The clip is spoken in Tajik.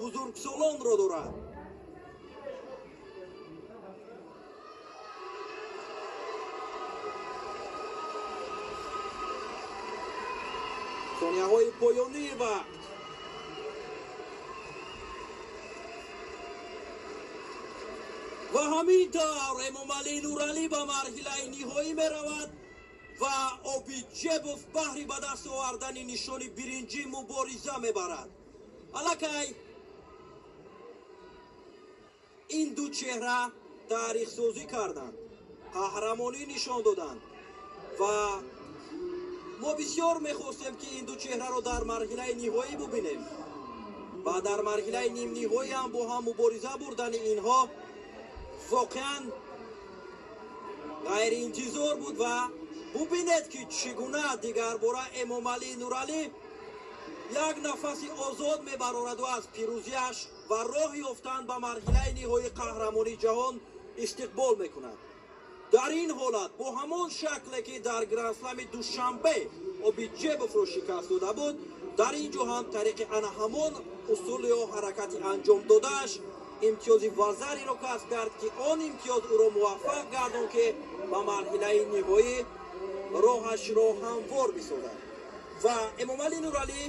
Бузургсолонро дорад. Сонияҳои поёнии вақт. Ва ҳамин тавр Эмомалӣ Нуралӣ ба марҳилаи ниҳоӣ меравад ва Обиҷебов баҳри ба даст овардани нишони биринҷӣ мубориза мебарад. Аллакай ин ду чеҳра таърихсозӣ карданд, қаҳрамонӣ нишон доданд ва мо бисёр мехостем, ки ин ду чеҳраро дар марҳилаи ниҳоӣ бубинем ва дар марҳилаи нимниҳоӣ ҳам бо ҳам мубориза бурдани инҳо воқеан ғайриинтизор буд. Ва бубинед, ки чӣ гуна дигарбора Эмомалӣ Нуралӣ як нафаси озод мебарораду аз пирӯзиаш ва роҳ ёфтан ба марҳилаи ниҳоии қаҳрамонии ҷаҳон истиқбол мекунад. Дар ин ҳолат бо ҳамон шакле, ки дар Грандслами Душанбе Обиҷебовро шикаст дода буд, дар ин ҷо ҳам тариқи ана ҳамон усул ё ҳаракати анҷом додааш имтиёзи вазариро касб кард, ки он имтиёз ӯро муваффақ гардон, ки ба марҳилаи ниҳоӣ роҳашро ҳамвор бисозад. Ва Эмомалӣ Нуралӣ.